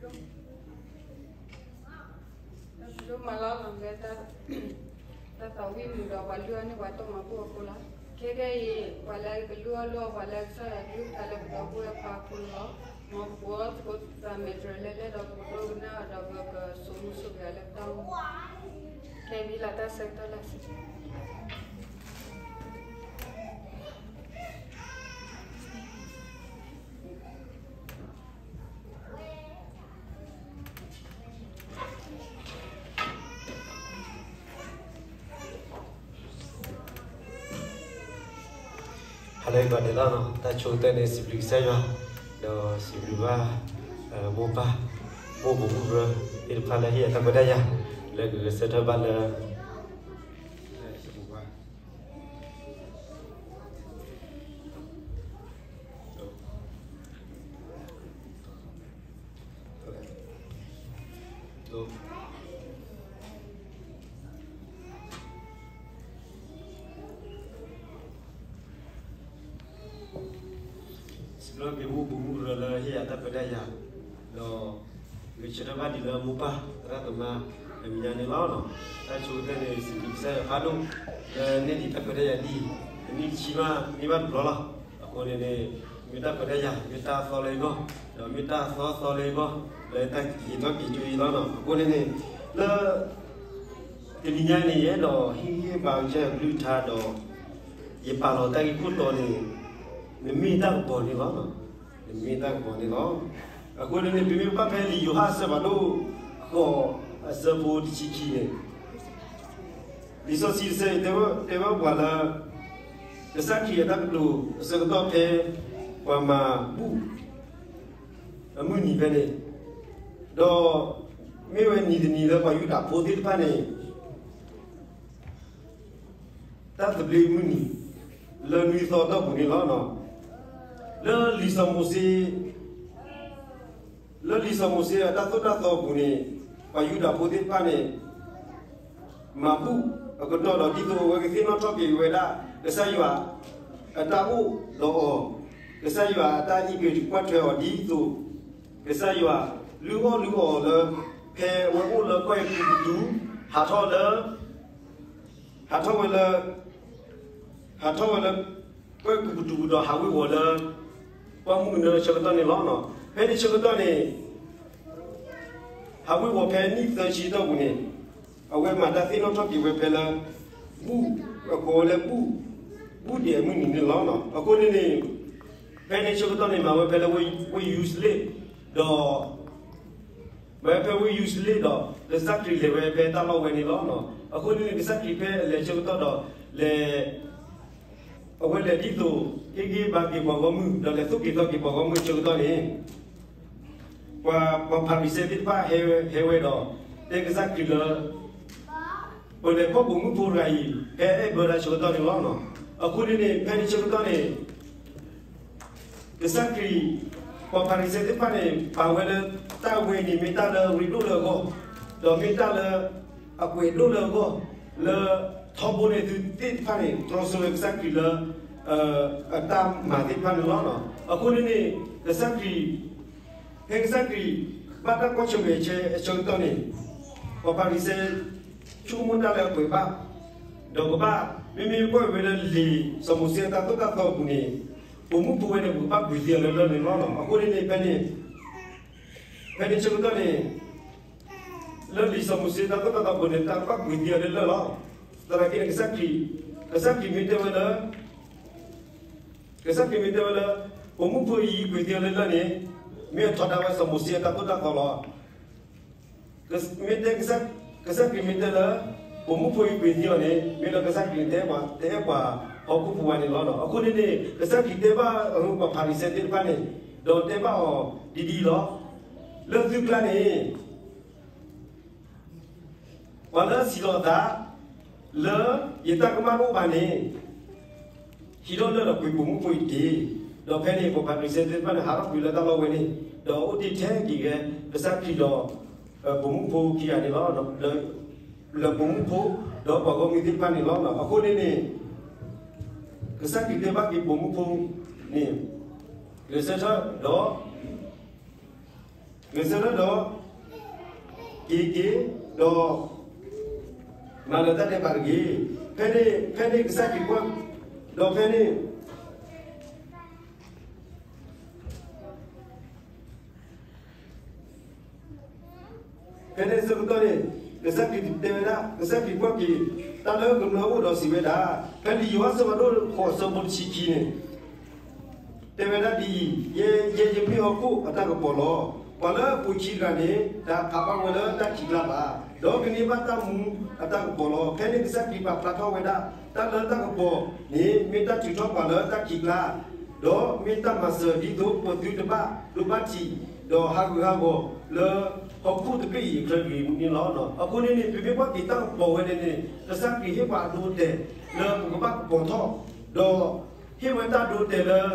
ဒိၣ်မးလီၤလီၤလၢ တၢ်သးဝံၣ်မုာ်ဒီးပှၤလုၢ်အီၣ်န့ၢ်ပှၤတၢ်မၤဘူၣ်အဃိလီၤ. ခဲကနံၣ်အံၤ ပှၤလၢကလုၢ်အီၣ်လုၢ်အီပှၤလၢကစၢ်ယွၤကလုၢ်ကထါလၢပဒီပုၢ်ဝဲၢ်ခွါအဃိန့ၣ်လီၤ. မ်ပကအိၣ်သကိးသးမဲာ်တြဲၤလဲၣ်လဲၣ်ဒီးပကဒိကနၣ်ဒီးပကဆိမိၣ်ဆိၣ်ဂ့ၤအီၤလၢပတၢ်အိၣ်မူ ကဲမံလီၤတၢ်ဆၢကတီၢ်လၢ ဟါလၢအဂ့ၤ တၢ်ဆိကတၢၢ်န့ၣ် စံးဘျုးကစၢ်ယွၤ, ဒီးစံးဘျုးဘၣ် မိၢ်ပၢ် မိၢ်ပၢ်မိၢ်ပၢ်သ့ၣ်တဖၣ်လၢဟ့ၣ်ယၤတၢ်ခွဲးတၢ်ယာ် လၢကဂဲၤဆၢထၢၣ်ဘၣ်လၢ စံးဘျုးက့ၤမိၢ်ပၢ်မိၢ်ပၢ်လၢဟ့ၣ်ယၤတၢ်ခွဲးတၢ်ယာ်, ဒီးဂဲၤဆၢထၢၣ်ဘၣ်ဒံးလၢမိၢ်ပၢ်သရၣ်သမါ အမဲာ်ညါန့ၣ်လီၤ. တၢ်ဆိကတၢၢ်န့ၣ် စံးဘျုးကစၢ်ယွၤဖးဒိၣ် လၢန့ၢ်ဒံးတၢ်ခွဲးတၢ်ယာ်ဒ်အံၤ, တနံၣ်တဆံမး န့ၢ်ဘၣ်တဘျီလီၤ. အဃိန့ၣ်န့ၣ် မ့ၢ်တၢ်ခွဲးတၢ်ယာ် မ့ၢ်တၢ်သီလၢယဂီၢ်, ဒီးမ့ၢ်တၢ်သီသီလၢယဂီၢ် လၢတၢ်က့ၤထီၣ်က့ၤကၠိအံၤလီၤ. အဃိန့ၣ်န့ၣ် လၢ တနံၤညါန့ၣ် ယအဲၣ်ဒိးဟ့ၣ်ဂံၢ်ဟ့ၣ်ဘါကစၢ်ယွၤကလုၢ်ကထါဒီး ယပာ်လီၤတၢ်ဂ့ၢ်ခိၣ်တီန့ၣ် နမ့ၢ်တၢ်ကပီၤန့ၣ်လီၤ. နမ့ၢ်တၢ်ကပီၤန့ၣ်လီၤ. အဃိန့ၣ်န့ၣ် ပမ့ၢ်ဘၣ်ဖဲလံာ်ယိၤဟၣ်အဆၢဖးဒိၣ်ဃိး အဆၢဖိတဆံခံန့ၣ် လံာ်စီဆှံတဆၢအံၤ တဲဝဲပှၤလၢ ကစၢ်ခရံာ်အတၢ်ကတိၤအဆၢကတီၢ်ဖဲ ပှၤမၤဘူၣ်အမုၢ်နံၤဖဲန့ၣ်, ဒီးမ့ၢ်ဝဲနံၤတနံၤလၢပှၤယူဒၤဖိသ့ၣ်တဖၣ်န့ၣ် တၢ်သဘျ့မုၢ်နံၤ လၢနွံသီအတီၢ်ပူၤန့ၣ်လီၤ. လၢလံာ်စီၤမိၤၡ့ လၢလံာ်စီၤမိၤၡ့အတၢ်သိၣ်တၢ်သီအပူၤန့ၣ် ပှၤယူဒၤဖိသ့ၣ်တဖၣ်န့ၣ် မၤဘူၣ်အကတီၢ်ဒီးဒ်သိးအဝဲကသ့ၣ်နီၣ်ထီၣ်က့ၤဝဲဒၣ် ကစၢ်ယွၤအတၢ်အိၣ်ဒီးအီၤ, ကစၢ်ယွၤအတၢ်အံးက့ၤကွၢ်ထွဲအီၤဒ်သိး ကစၢ်ယွၤလုၢ်အီၣ်လုၢ်အီၤလၢ ဖဲအဝဲအိၣ်လၢကီၢ်အဲၤကူပတူး ဟးထီၣ်လၢ ဟးထီၣ်ဝဲလၢ ဟးထီၣ်ဝဲလၢ ကီၢ်အဲၤကူပတူးဒီးဟးဝ့ၤဝီၤလၢ ပှၢ်မုၢ်ကနၢအဆၢကတီၢ်န့ၣ်လီၤ. ဖဲန့ၣ်ဆၢကတီၢ်န့ၣ် ဟးဝ့ၤဝီၤဖဲနံၣ်သၢဆံအတီၢ်ပူၤန့ၣ် အဝဲမၤတၢ်သ့ၣ်နီၣ်ထီၣ်က့ၤဝဲဖဲလၢ ဘူၣ် အကိးဝဲလၢဘူၣ် ဘူၣ်ဒဲးအမုၢ်နံၤန့ၣ်လီၤ. အဃိန့ၣ်န့ၣ် ဖဲန့ၣ်ဆၢကတီၢ်န့ၣ် မၤဝဲဖဲလၢဝ့ၢ်ယရူၤၡလ့ၣ် ဒီး မၤဝဲဖဲဝ့ၢ်ယရူၤၡလ့ၣ်ဒီး ကစၢ်ခရံာ်လဲၤဝဲဖဲတၢ်လီၢ်ဝဲန့ၣ်လီၤ. အဃိန့ၣ်န့ၣ် ကစၢ်ခရံာ်ဖဲအလဲၤဆၢကတီၢ်ဒီး လဲၤ အဝဲလဲၤဒ်သိး ဟ့ၣ်ဂံၢ်ဘါက့ၤပှၤဂီၢ်မုၢ် ဒီးလဲၤသိၣ်က့ၤသီက့ၤပှၤဂီၢ်မုၢ်ဆၢကတီၢ်န့ၣ် ပှၤ ပှၤဖၤရံၤၡဲသ့ၣ်တဖၣ်ဟဲဝဲ ဟဲဝဲဒီး တဲကစၢ်ခရံာ်လၢ ပလဲၤဖီၣ်ပိာ်မုၣ်ဖိတဂၤအံၤ ဖဲအဲၣ်ဘၢတၢ်ဆၢကတီၢ်န့ၣ်လီၤ. အဃိန့ၣ်န့ၣ် ဖဲန့ၣ်ဆၢကတီၢ်န့ၣ် ကစၢ်ခရံာ် ပှၤဖၤရံၤၡဲသ့ၣ်တဖၣ်န့ၣ် ပာ်ဝဲလၢ တၢ်ဝဲန့ၣ်မ့ၢ်တၢ်လၢအရ့ဒိၣ်လၢအဂီၢ်, ဒီးမ့ၢ်တၢ်လၢ အကွဲးဒိၣ်လၢအဂီၢ်, လၢထီဘိန့ၣ်သုသ့ၣ်တဖၣ်န့ၣ် တြီဆိဝဲကစၢ်ခရံာ်လၢ အတၢ်မၤသ့ၣ်တဖၣ်န့ၣ်လီၤ. အဃိန့ၣ်န့ၣ် ကစၢ်ခရံာ် ဖဲကစၢ်ခရံာ် ဘၣ်တၢ်ကွၢ်ဆၢၣ်မဲာ်ဆၢအဆၢကတီၢ်န့ၣ် ပှၤဖၤရံၤၡဲ ဆိကမိၣ်တၢ်လၢအကွဲးဘၣ်, ဒီးကဘၣ် မ့မ့ၢ်ကွၢ်ဝဲလၢလံာ်စီၤမိၤၡ့အတၢ်သိၣ်တၢ်သီအပူၤန့ၣ် ပိာ်မုၣ်ဖိဝဲန့ၣ် ပကဘၣ်ကွံာ်သံအီၤလၢလၢၢ်န့ၣ်လီၤ. အဃိန့ၣ်န့ၣ် ဖဲန့ၣ် ဖဲန့ၣ်ဆၢကတီၢ်န့ၣ် လၢလံာ်စီၤမိၤၡ့တၢ်သိၣ်တၢ်သီအပူၤန့ၣ် တၢ်ကဘၣ်ကွံာ်သံအီၤလၢလၢၢ်လီၤ. သနာ်က့န့ၣ် ကစၢ်ခရံာ် ကစၢ်ခရံာ်မ့ၢ်တဲဝဲလၢ ကစၢ်ခရံာ်မ့ၢ်တဲဝဲလၢ ပိာ်မုၣ်ဖိအံၤကွံာ်သံအီၤလၢလၢၢ်န့ၣ် မ့ၢ်အထီဒါဝဲစီၤမိၤၡ့အတၢ်သိၣ်တၢ်သီလီၤ. မ့ၢ်တဲ ကစၢ်ခရံာ်မ့ၢ်တဲလၢ ပိာ်မုၣ်ဖိအံၤကွံာ်သံအီၤန့ၣ် မ့ၢ်လၢကစၢ်ခရံာ်တဲပှၤ တအဲၣ်ပှၤဟီၣ်ခိၣ်ဖိဝဲန့ၣ်လီၤ. အဃိန့ၣ်န့ၣ် ကစၢ်ခရံာ်တဲဘၣ်ပှၤဖၤရံၤၡဲသ့ၣ်တဖၣ်န့ၣ် ဒီးတဲဘၣ်အီၤဒ်ဒ်အံၤလီၤ. လၢသုကျါန့ၣ် ပှၤလၢအစံးလီၤအသး လၢယတၢ်ကမၣ်တအိၣ်ဘၣ်န့ၣ် ဟံးထီၣ်လၢၢ်ဒီးကွံာ်ပိာ်မုၣ်ဖိအံၤတက့ၢ်. ဒီးဖဲန့ၣ် ပှၤဖၤရံၤၡဲသ့ၣ်တဖၣ်န့ၣ် ဟးထီၣ်ကွံာ်လၢတၢ်လီၢ်ဝဲန့ၣ် ဒီးအိၣ်တ့ၢ်ထဲက့ၤဝဲ ကစၢ်ခရံာ်ဒီး ပိာ်မုၣ်ဖိခံဂၤန့ၣ်လီၤ. လၢပိာ်မုၣ်ဖိ ဒီးပှၤဂီၢ်မုၢ်သ့ၣ်တဖၣ်န့ၣ်လီၤ. အဃိန့ၣ်န့ၣ် ကစၢ်ခရံာ်တဲဘၣ်က့ၤပိာ်မုၣ်ဖိန့ၣ် ဂဲၤဆၢထၢၣ်ဒီး ဂဲၤဆၢထၢၣ်ဒီး က့ၤက့ၤ ဒီး မၤလၢတၢ်ဒဲးဘးတဂ့ၤ. ဖဲန့ၣ် ဖဲန့ၣ်ကစၢ်ခရံာ်ကွၢ် ဒီးဖဲန့ၣ် ဖဲန့ၣ်ဆၢကတီၢ်န့ၣ် ကစၢ်ခရံာ်တဲဝဲဒၣ် ကစၢ်ခရံာ်ကွၢ်က့ၤ တၢ်လၢကမျၢၢ်အိၣ်ဒီးစံးဝဲဒၣ်, ဖဲလံာ်ယိၤဟၣ်အဆၢဒိၣ်ဃိးအဆၢဖိတဆံခံန့ၣ် တဲဝဲဒၣ်ဒ်အံၤ, ယဲ ယဲယမ့ၢ်ဟီၣ်ခိၣ်အတၢ်ကပီၤလီၤ. ပှၤလၢအပိာ်ခံတဂၤန့ၣ် တဟးဖးဘၣ်ဝဲလၢတၢ်ခံးကျါဘၣ်, ဒီးကန့ၢ်ဘၣ်တၢ်မူအတၢ်ကပီၤလီၤ. ဖဲန့ၣ်ကစၢ်ခရံာ်ပာ်ဖျါထီၣ်ဝဲဒၣ် တၢ်လၢတၢ်ကပီၤန့ၣ် မ့ၢ်တၢ်ထုးထီၣ်ပှၤလၢတၢ်ခံးကျါ ဒီးမ့ၢ်တၢ်မၤစၢၤဒ်သိးပသုတဘၣ်ဒိဘၣ်ထံး ဒီးဟးဂူာ်ဟးဂီၤလၢဟီၣ်ခိၣ်တဘ့ၣ်အံၤအချၢတဂ့ၤန့ၣ်လီၤ. အဃိန့ၣ်န့ၣ် ပမ့ၢ်ကွၢ်က့ၤတၢ်ကပီၤဝဲန့ၣ်န့ၣ် ကစၢ်ခရံာ်ဟ့ၣ်ပှၤအဒိအတဲာ်လၢပကဘၣ်ကပီၤထီၣ်, ဒီးဟ့ၣ်ဝဲတၢ်ဒိအတဲာ်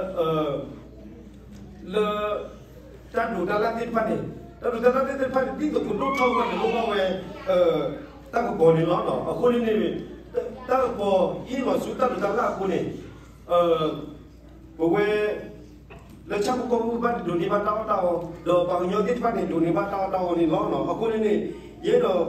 လၢ လၢ တၢ်ဒိးတၢ်လၣ်သ့ၣ်တဖၣ်န့ၣ်, တၢ်ဒိးတၢ်လၣ်သ့ၣ်တဖၣ်န့ၣ် ဒ်သိးပဒိၣ်ထီၣ်ဝဲန့ၣ် လိၣ်ဘၣ်ဝဲ တၢ်ကပီၤန့ၣ်လီၤ. အဃိန့ၣ်န့ၣ် တၢ်ကပီၤဟ့ၣ်လီၤဆူတၢ်ဒိးတၢ်လၣ်အဃိန့ၣ် ပဝဲ လၢဆၣ်ဖိကီၢ်ဖိဘၣ်တဒိးန့ၢ်ဘၣ်တၢ်အီၣ်တၢ်အီ, ဒီးပှၤကညီသ့ၣ်တဖၣ်န့ၣ် ဒိးန့ၢ်ဘၣ်တၢ်အီၣ်တၢ်အီန့ၣ်လီၤ. အဃိန့ၣ်န့ၣ် ယအဲၣ်ဒိး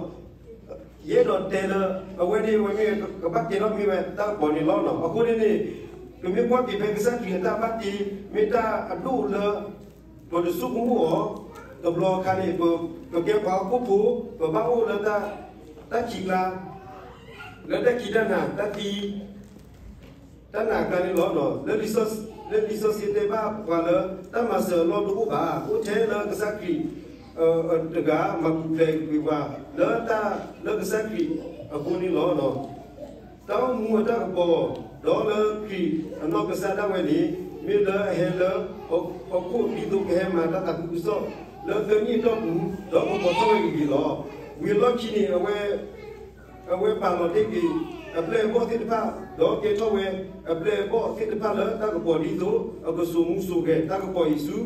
ယအဲၣ်ဒိးတဲလၢ အဝဲန့ၣ်ဝဲမ့ၢ်ကဘၣ်ကဲထီၣ်မ့ၢ်ဝဲတၢ်ကပီၤန့ၣ်လီၤ. အဃိန့ၣ်န့ၣ် ပမ့ၢ်ကွၢ်က့ၤဖဲကစၢ်ခရံာ်အတၢ်ဘၣ်တ့ မ့ၢ်တၢ်အဒိၣ်လၢ ပတဆိကမိၣ်အီၤ တဘျီအခါန့ၣ် ပ ပကဲပှၤဟီၣ်ခိၣ်ဖိ ပဘၣ်အိၣ်လၢ တၢ်ခံးကျါ လၢတၢ်ခံးတၢ်နၤ တၢ်သံ တၢ်နာ်ကျါန့ၣ်လီၤ. လၢလံာ်စီဆှံတဲဘၣ်ပှၤလၢ တၢ်မၤစၢၤအလီၢ်တအိၣ်ဘၣ်, အိၣ်ထဲလၢကစၢ်ခရံာ် တဂၤမၤပူၤဖျဲးကွံာ်ပှၤ လၢတၢ် လၢကစၢ်ခရံာ်အဃိန့ၣ်လီၤ. တၢ်အိၣ်မူအတၢ်ကပီၤ ဒီးလၢခရံာ်အနီၢ်ကစၢ်ဒၣ်ဝဲန့ၣ် မ့ၢ်လၢအဟဲလၢ ဟီၣ်ခိၣ်ဒ်သိးကဟဲမၤတၢ်သးခုကစီၣ် လၢသၢနံၣ်အတီၢ်ပူၤ ဒီးကပီၤထီၣ်ဝဲဂ့ၤဂ့ၤလီၤ. ဝံၤအလီၢ်ခံန့ၣ် အဝဲ အဝဲပာ်လီၤတ့ၢ်က့ၤ အပျဲၢ်အဘီၣ်သ့ၣ်တဖၣ် ဒီးကဲထီၣ်ဝဲ အပျဲၢ်အဘီၣ်သ့ၣ်တဖၣ်လၢတၢ်ကပီၤဒ်သိး အကစိာ်မူစိာ်ဂဲၤတၢ်ကပီၤအံၤဆူ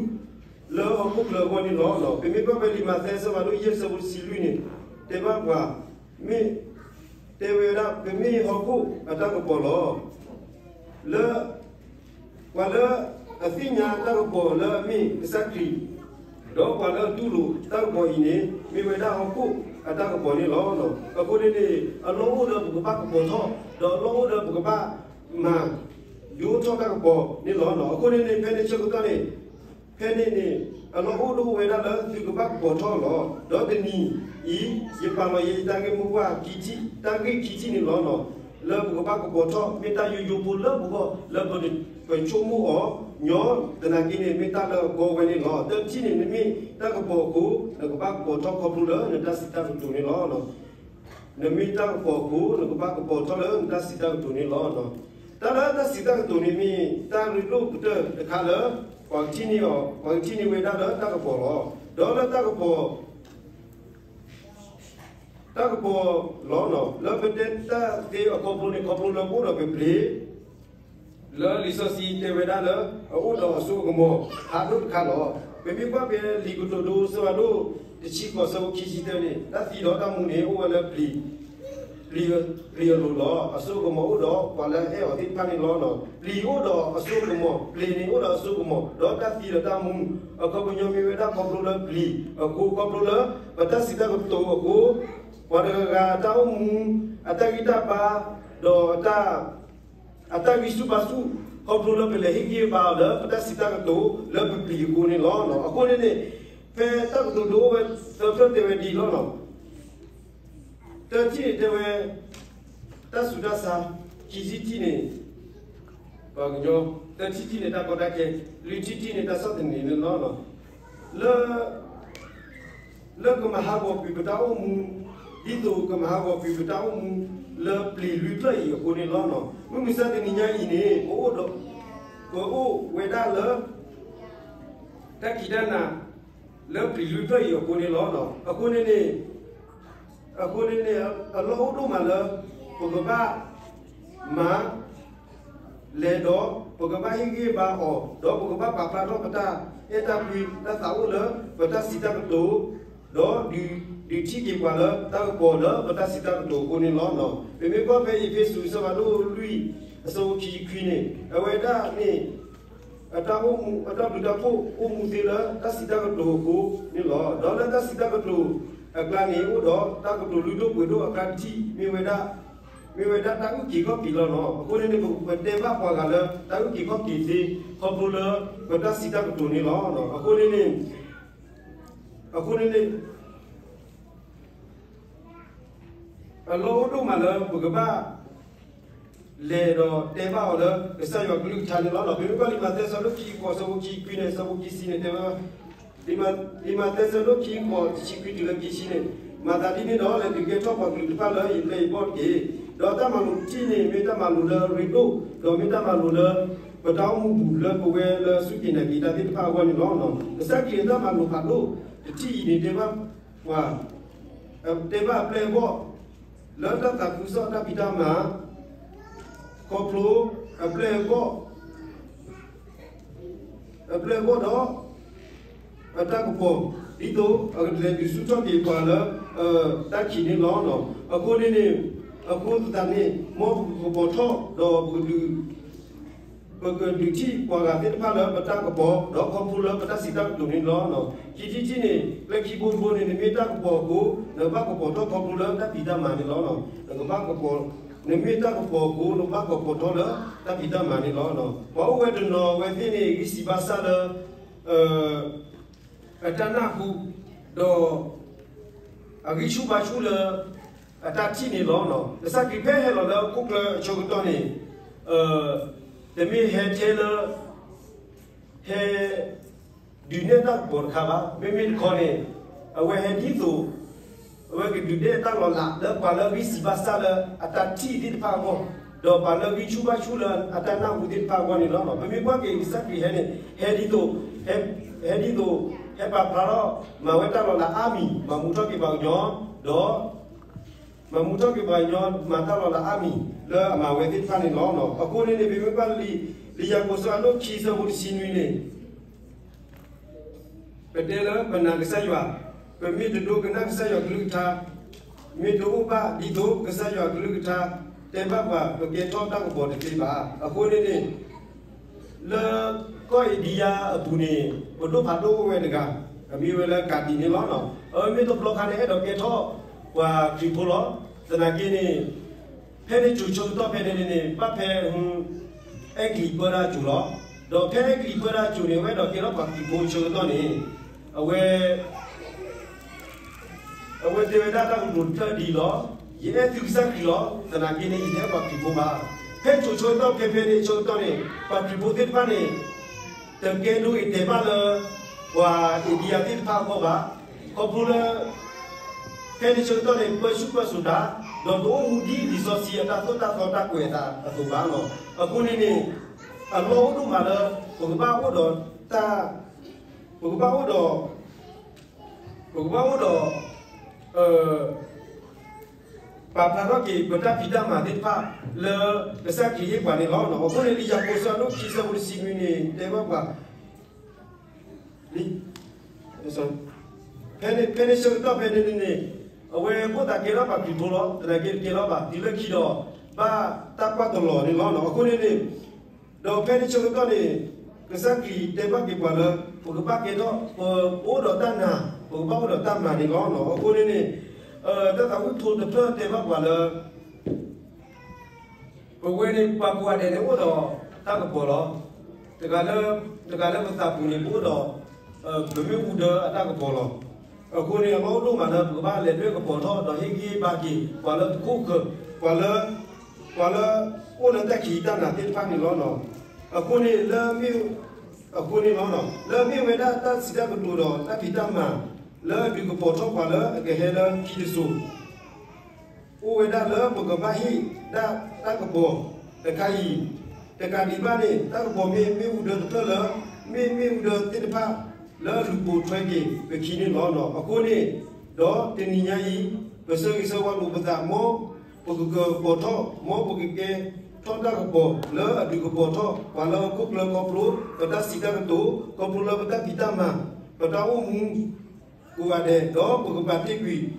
လၢဟီၣ်ခိၣ်ချၢအဂီၢ်န့ၣ်လီၤ. ပမ့ၢ်ကွၢ်ဖဲလံာ်မးသဲအဆၢဖးဒိၣ်ယဲၢ်အဆၢဖိတဆံလွံၢ်န့ၣ် တဲဘၣ်ပှၤ မ့ၢ် တဲဝဲဒၣ် ပမ့ၢ်ဟီၣ်ခိၣ်အတၢ်ကပီၤလီၤ. လၢ ပှၤလၢအသ့ၣ်ညါတၢ်ကပီၤလၢအမ့ၢ်ကစၢ်ခရံာ် ဒီးပှၤလၢအတူၢ်လိာ်တၢ်ကပီၤအံၤန့ၣ် မ့ၢ်ဝဲဒၣ်ဟီၣ်ခိၣ်အတၢ်ကပီၤန့ၣ်လီၤ. အဃိန့ၣ်န့ၣ် အလီၢ်အိၣ်လၢပကဘၣ်ကပီၤထီၣ် ဒီးအလီၢ်အိၣ်လၢပကဘၣ်မၤ ဒိၣ်ထီၣ်တၢ်ကပီၤန့ၣ်လီၤ. အဃိန့ၣ်န့ၣ် ဖဲန့ၣ်ဆၢကတီၢ်န့ၣ် ဖဲန့ၣ်န့ၣ် အလီၢ်အိၣ်ဒိၣ်ဝဲဒၣ်လၢသုကဘၣ်ကပီၤထီၣ်လီၤ. ဒီးတနံၤအံၤ ယပာ်လီၤယဲယတၢ်ဂ့ၢ်မိၢ်ပှၢ်ခံထံၣ် တၢ်ဂ့ၢ်ခံထံၣ်န့ၣ်လီၤ. လၢပကဘၣ်ကပီၤထီၣ် မ့ၢ်တၢ်ယိယိဖိလၢပဂီၢ် လၢပ ပဆိကမိၣ်အီၤညီ သနာ်က့န့ၣ် မ့ၢ်တၢ်လၢအကီဝဲန့ၣ်လီၤ. တထံၣ်န့ၣ် နမ့ၢ်တၢ်ကပီၤအဃိ နကဘၣ်ကပီၤထီၣ်ခီဖျိလၢနတၢ်စံးတၢ်ကတိၤန့ၣ်လီၤ. နမ့ၢ်တၢ်ကပီၤအဃိ နကဘၣ်ကပီၤထီၣ်လၢနတၢ်စံးတၢ်ကတိၤန့ၣ်လီၤ. တၢ်လၢတၢ်စံးတၢ်ကတိၤန့ၣ်မ့ၢ် တၢ်ရ့ဒိၣ်ကတၢၢ်တခါလၢ ပှၤကထံၣ်န့ၢ်အီၤ ပှၤကထံၣ်န့ၢ်ဝဲဒၣ်လၢတၢ်ကပီၤလီၤ. ဒီးလၢတၢ်ကပီၤ တၢ်ကပီၤလီၤ. လၢပတဲတၢ်သ့အခီဖျိန့ၣ် ခီဖျိလၢပအိၣ်ဒီးပပျ့ၤ လၢလံာ်စီဆှံတဲဝဲဒၣ်လၢ အအိၣ်ဒီးအစိအကမီၤ ဖးဒိၣ်တခါလီၤ. ပမ့ၢ်ကွၢ်ဖဲလံာ်ကတိၤဒိအဆၢဖးဒိၣ် တဆံဃိးအဆၢဖိခံဆံတၢန့ၣ် တၢ်သံဒီးတၢ်မူန့ၣ် အိၣ်ဝဲလၢပျ့ၤ ပျ့ၤ ပျ့ၤအလိၤလီၤ. အစိအကမီၤအိၣ်ဒီးပှၤလၢအအဲၣ်အီၤသ့ၣ်တဖၣ်န့ၣ်လီၤ. ပျ့ၤအိၣ်ဒီးအစိအကမီၤ ပျ့ၤန့ၣ်အိၣ်ဒီးအစိအကမီၤ ဒီးတၢ်သံဒီးတၢ်မူ အခီပညီမ့ၢ်ဝဲဒၣ်ခီဖျိလၢပျ့ၤအဃိ ခီဖျိလၢ ပတၢ်စံးတၢ်ကတိၤအဃိ ပှၤတဂၤဂၤအတၢ်အိၣ်မူ အတၢ်ဂံၢ်တၢ်ဘါ ဒီးအတၢ် အတၢ်ဂံၢ်ဆူၣ်ဘါဆူၣ် ခီဖျိလၢပလဲၤဟ့ၣ်ဂံၢ်ဟ့ၣ်ဘါအီၤလၢပတၢ်စံးတၢ်ကတိၤလၢပပျ့ၤအဃိန့ၣ်လီၤ. အဃိန့ၣ်န့ၣ် ဖဲတၢ်ကတိၤဒိအိၣ်ဝဲသၢဖျၢၣ်တဲဝဲဒ်အံၤလီၤ. တထံၣ်န့ၣ်တဲဝဲ တၢ်ဆူးတၢ်ဆါ, ခံဆံထံၣ်န့ၣ် ပှၤကညီ, သၢထံၣ်ထံၣ်န့ၣ်တၢ်ကီတၢ်ခဲ, လွံၢ်ထံၣ်ထံၣ်န့ၣ်တၢ်ဆီၣ်သနံးန့ၣ်လီၤ. လၢ လၢကမၤဟးဂီၤကွံာ်ပတၢ်အိၣ်မူ ဒ်သိးကမၤဟးဂီၤကွံာ်ပတၢ်အိၣ်မူလၢပျ့ၤလွံၢ်ဖျၢၣ်အံၤအဃိန့ၣ်လီၤ. မုၢ်မဆါတနံၤညါအံၤန့ၣ် ပအိၣ်ဒီး ပအိၣ်ဝဲဒၣ်လၢ တၢ်ခံးတၢ်နၤ လၢပျ့ၤလွံၢ်ဖျၢၣ်အံၤအဃိန့ၣ်လီၤ. အဃိန့ၣ်န့ၣ် အဃိန့ၣ်န့ၣ် အလီၢ်အိၣ်ဒိၣ်မးလၢ ပကဘၣ်မၤ လဲၤဒီး ပကဘၣ်ဟ့ၣ်ဂံၢ်ဟ့ၣ်ဘါအီၤ ဒီးပကဘၣ်ပာ်ဖျါထီၣ်ပတၢ်အဲၣ်တၢ်ကွံ တၢ်သးအိၣ်လၢပတၢ်စံးတၢ်ကတိၤ ဒီးဒုး ဒုးထံၣ်က့ၤပှၤလၢတၢ်ကပီၤလၢပတၢ်စံးတၢ်ကတိၤအဃိန့ၣ်လီၤ. ပမ့ၢ်ကွၢ်ဖဲအ့းဖ့းစူးအဆၢဖးဒိၣ်လွံၢ် အဆၢဖိခံဆံခွံန့ၣ် အဝဲဒၣ်န့ၣ် အတၢ်အိၣ်မူ အတၢ်ဘျုးတၢ်ဖှိၣ်အိၣ်မူသ့လၢတၢ်စံးတၢ်ကတိၤအဃိန့ၣ်လီၤ. ဒီးလၢတၢ်စံးတၢ်ကတိၤအကျါန့ၣ် အိၣ်ဒီးတၢ်ကတိၤလုၢ်ဒိၣ်ပှ့ၤဒိၣ်အကျါတထံၣ် မ့ၢ်ဝဲဒၣ် မ့ၢ်ဝဲဒၣ်တၢ်အုၣ်က့ၤခီၣ်က့ၤလီၤနီၤ. အဃိန့ၣ်န့ၣ် ပတဲဘၣ်ပှၤဂၤလၢတၢ်အုၣ်က့ၤခီၣ်က့ၤသ့ ခီဖျိလၢပတၢ်စံးတၢ်ကတိၤန့ၣ်လီၤ. အဃိန့ၣ်န့ၣ် အဃိန့ၣ်န့ၣ် အလီၢ်အိၣ်ဒိၣ်မးလၢပကဘၣ် လဲၤဒီးတဲဘၣ်အီၤလၢကစၢ်ယွၤကလုၢ်ကထါန့ၣ်လီၤ. ပမ့ၢ်ကွၢ်လံာ်မးသဲဆၢဒိၣ်ခံဃိး ဆၢဖိခံဆံခွံန့ၣ် ဆၢဖိခံဆံန့ၣ် တဲဝဲ လံာ်မးသဲဆၢဒိၣ်ခံဃိး တဆံခွံတုၤလၢခံဆံန့ၣ်, မၤသးဒ်န့ၣ်ဒီး လဲၤဒုးကဲထီၣ်ပှၤကလုာ်တဖၣ်လၢယပျဲၢ်ယဘီၣ်တက့ၢ်. ဒီးတၢ်မၤလိာ်တထံၣ်န့ၣ် မ့ၢ်တၢ်မၤလိာ်လၢအရ့ဒိၣ်, ဒီးမ့ၢ်တၢ်မၤလိာ်လၢ ပတၢ်အိၣ်မူပူၤလၢပဝဲလၢစူၢ်က့ၤနာ်က့ၤတၢ်သ့ၣ်တဖၣ်အဂီၢ်န့ၣ်လီၤ. ကစၢ်ခရံာ်အတၢ်မၤလိာ်ဖးဒိၣ်တထံၣ်အံၤန့ၣ် တဲဘၣ်ပှၤ တဲဘၣ်အပျဲၢ်အဘီၣ် လၢတၢ်သးခုကစီၣ်တၢ်ဖံးတၢ်မၤ ခီဖျိအပျဲၢ်အဘီၣ် အပျဲၢ်အဘီၣ်ဒီး အတၢ်ကပီၤ ဒ်သိးအကလဲၤဒုးဆူၣ်ထီၣ်က့ၤပှၤလၢ တၢ်ခံးန့ၣ်လီၤ. အဃိန့ၣ်န့ၣ် အဃိသတးန့ၣ် မ်ပကကပီၤထီၣ်ဒီးပကဒုး ပကဒုးထံၣ်ပှၤဂၤသ့ၣ်တဖၣ်လၢပတၢ်ကပီၤ ဒီးခီဖျိလၢပတၢ်စံးတၢ်ကတိၤန့ၣ်လီၤ. ခံထံၣ်တထံၣ်န့ၣ် လၢခံဘိတဘိန့ၣ် နမ့ၢ်တၢ်ကပီၤအဃိ နကဘၣ်ကပီၤထီၣ်ခီဖျိလၢတၢ်ဖံးတၢ်မၤန့ၣ်လီၤ. နကဘၣ်ကပီၤ နမ့ၢ်တၢ်ကပီၤအဃိ နကဘၣ်ကပီၤထီၣ်လၢတၢ်ဖံးတၢ်မၤန့ၣ်လီၤ. ပှၤအိၣ်ဝဲတနီၤဝဲသ့ၣ်န့ၣ် ဂံၢ်စံးဘါစၢ်လၢ အတၢ်နၢ်ဟူ ဒီး အဂံၢ်ဆူၣ်ဘါဆူၣ်လၢ အတၢ်ထံၣ်န့ၣ်လီၤ. ကစၢ်ခရံာ်ဖဲဟဲလီၤလၢဟီၣ်ခိၣ်ချၢအဆၢကတီၢ်န့ၣ် တမ့ၢ်ဟဲထဲလၢ ဟဲ ဒုးနဲၣ်တၢ်ကပီၤတခါဘၣ်. မ့မ့ၢ်တခီန့ၣ် အဝဲဟဲဒ်သိး အဝဲကဒုးနဲၣ်တၢ်လီၤလးလၢပှၤလၢအဂံၢ်စံးဘါစၢ်လၢအတၢ်ထံၣ်သ့ၣ်တဖၣ်အဂီၢ်, ဒီးပှၤလၢအဂံၢ်ဆူၣ်ဘါဆူၣ်လၢအတၢ်နၢ်ဟူသ့ၣ်တဖၣ်အဂီၢ်န့ၣ်လီၤ. ပမ့ၢ်ကွၢ်က့ၤကစၢ်ခရံာ်ဟဲန့ၣ် ဟဲဒ်သိး ဟဲဒ်သိး ဟဲပာ်ဖျါထီၣ် မၤဝဲတၢ်လီၤလးအါမံၤ မၤမူထီၣ်က့ၤပှၤကညီ ဒီး မၤမူထီၣ်က့ၤပှၤကညီ မၤတၢ်လီၤလးအါမံၤ လၢအမၤဝဲသ့ၣ်တဖၣ်န့ၣ်လီၤ. အဃိန့ၣ်န့ၣ် ပမ့ၢ်ကွၢ်လံာ် လံာ်ယၤကိာ်ဆၢဒိၣ်ခံဆၢဖိတဆံနွံန့ၣ် ပတဲလၢပနာ်ကစၢ်ယွၤ, ပမ့ၢ်တဒိကနၣ်ကစၢ်ယွၤကလုၢ်ကထါ, မ့ၢ်တအိၣ်ဘၣ်ဒ်သိးကစၢ်ယွၤကလုၢ်ကထါ တဲဘၣ်ပှၤ ပကဲထီၣ်တၢ်ကပီၤတသ့ဘၣ်. အဃိန့ၣ်န့ၣ် လၢကီၢ်အ့ဒံယါအပူၤန့ၣ် ပဒိၣ်ဖးဒိၣ်အိၣ်ဝဲတဂၤ, အမံၤဝဲလၢကၤဒံန့ၣ်လီၤ. အမ့ၢ်တဘျီခါန့ၣ် အဲၣ်ဒိးကဲထီၣ်ပှၤခရံာ်ဖိလီၤ. သနာ်က့န့ၣ် ဖဲန့ၣ်စိၤဆၢကတီၢ်ဖဲန့ၣ်န့ၣ် ဘၣ်ဖဲ အဲကလံးပၢတၢ်စိၤလီၤ. ဒီးဖဲအဲကလံးပၢတၢ်စိၤန့ၣ် အဝဲအဲၣ်ဒိးကဲထီၣ်ပှၤခရံာ်ဖိဆၢကတီၢ်န့ၣ် အဝဲ အဝဲတဲဝဲဒၣ်တၢ်ကတိၤတဖျၢၣ်ဒ်အံၤလီၤ. ယအဲၣ်သုကစၢ်ခရံာ်လီၤ. သနာ်က့န့ၣ် ယတအဲၣ်ပှၤခရံာ်ဖိဘၣ်. ဖဲစိၤဆၢကတီၢ်ဖဲဖဲန့ၣ်ဆၢကတီၢ်န့ၣ် ပှၤခရံာ်ဖိသ့ၣ်တဖၣ်န့ၣ် တကဲဒိအံၤတဲဘၣ်လၢ ပှၤအ့ဒံယါသ့ၣ်တဖၣ်အဂီၢ်ဘၣ်. ခီဖျိလၢ ဖဲန့ၣ်ဆၢကတီၢ်န့ၣ် ပၢဆူၣ်ပၢစိးတၢ်, ဒီးတအိၣ်မူဒ်လံာ်စီဆှံအတၢ်သိၣ်တၢ်သီတၢ်ကွဲးအသးအသိးဘၣ်လီၤ. အဃိန့ၣ်န့ၣ် အလီၢ်အိၣ်ဒိၣ်မးလၢ ပကဘၣ်အိၣ်ဒီးတၢ် ပကဘၣ်အိၣ်ဒီး ပကဘၣ်အိၣ်ဒီး ပာ်ဖျါထီၣ်က့ၤ ပတၢ်ဖံးတၢ်မၤသ့ၣ်တဖၣ်လၢကစၢ်ခရံာ်ဟ့ၣ်ပှၤန့ၣ်လီၤ. အဃိန့ၣ် လံာ်ယၤကိာ်ဆၢဒိၣ်ခံဆၢဖိတဆံနွံန့ၣ် တဲဘၣ်ပှၤ ဖဲန့ၣ် ဖဲန့ၣ်ဆၢကတီၢ်ဖဲန့ၣ်န့ၣ် အဝဲဖိသၣ်ကဲထီၣ်ပှၤခရံာ်ဖိလီၤ. သနာ်က့တကဲထီၣ်ဘၣ် တုၤလၢခံဒီး ဘၣ်တၢ်ကွၢ်တလီၤန့ၣ်လီၤ. အဃိန့ၣ်န့ၣ် ဒီးဖဲန့ၣ်ဆၢကတီၢ်န့ၣ် ကစၢ်ခရံာ်တဲဘၣ်က့ၤပှၤလၢ ပကဘၣ်ကဲထီၣ် ပအိၣ်ဒီးတၢ်နာ် ပကဘၣ်အိၣ်ဒီးတၢ်မၤန့ၣ်လီၤ. အဃိန့ၣ်န့ၣ် တၢ်သးဝံၣ်ဖိတဖျၢၣ်တဲဘၣ်ပှၤလၢ ပဝဲန့ၣ် ပှၤကိးဂၤဒဲးန့ၣ်အိၣ်ဒီးတၢ်ကပီၤလီၤ. တဂၤလၢ တဂၤလၢပသးပူၤန့ၣ် ပအိၣ်ဒီး ပမ့ၣ်အူဒၢအတၢ်ကပီၤလီၤ. အဃိန့ၣ် အလီၢ်အိၣ်ဒိၣ်မးလၢ ပကဘၣ်လဲၤဒွဲၣ်ကပီၤထီၣ် ဒီးဟ့ၣ်ဂံၢ်ဟ့ၣ်ဘါက့ၤ ပှၤလၢပခိၣ်ပဃၢၤ ပှၤလၢ ပှၤလၢ အိၣ်လၢတၢ်ခံးတၢ်နၤသ့ၣ်တဖၣ်န့ၣ်လီၤ. အဃိန့ၣ်လၢ အဃိန့ၣ်လီၤ. လၢအမ့ၢ်ဝဲဒၣ်တၢ်စံးတၢ်ကတိၤဒီးတၢ်ဖံးတၢ်မၤ လၢအဒုးကပီၤထီၣ်ပှၤလၢအကဟဲလၢခံတစိၤ အိၣ်ဝဲဒၣ်လၢပကဘၣ်ဟ့ၣ်ဒၣ်တၢ်ကပီၤတခါအံၤ, တကးဒံးဘၣ်န့ၣ် တၢ်ကပီၤမ့ၢ်မ့ၣ်အူဒၢတဖျၢၣ်လၢ မ့ၢ်မ့ၣ်အူဒၢသ့ၣ်တဖၣ်လၢအလူၤပိာ်ထွဲက့ၤပခံန့ၣ်လီၤ. အဃိန့ၣ် ဒီးတနံၤညါအံၤ ပဆၢဂ့ၤဆၢဝါလိာ်ပသး မ်ပကကပီၤထီၣ် မ်ပကကဲထီၣ်တၢ်ကပီၤလၢအဒုးကပီၤထီၣ် ပှၤလၢဟီၣ်ခိၣ်ချၢခီဖျိ ပတၢ်စံးတၢ်ကတိၤ ခီဖျိလၢပတၢ်ဖံးတၢ်မၤ ပတၢ်အိၣ်မူ ကိးဂၤဒဲး ဒီးပကပာ်တ့ၢ်ကွံာ် ပက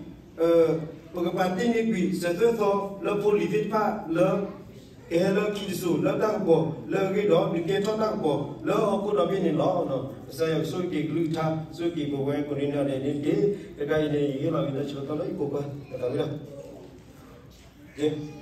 ပာ်တ့ၢ်န့ၢ်ကွံာ် စၢၤသွဲၣ်သီလၢဖိလံၤသ့ၣ်တဖၣ်လၢ ကဟဲလၢခံတစိၤလၢတၢ်ကပီၤလၢအဂ့ၢ်ဒီး ဒုးကဲထီၣ်တၢ်ကပီၤလၢဟီၣ်ခိၣ်ဒီဘ့ၣ်န့ၣ်လီၤ. ကစၢ်ယွၤကဆိၣ်ဂ့ၤက့ၤကလုၢ်ကထါ ဆိၣ်ဂ့ၤက့ၤပဝဲကိးနံၤဒဲးန့ၣ်တက့ၢ်. တကးအံၤန့ၣ် ယဟ့ၣ်လီၤက့ၤတၢ်ဆၢကတီၢ်လၢယကိးပှၤ သးဝံၣ်လီၤ.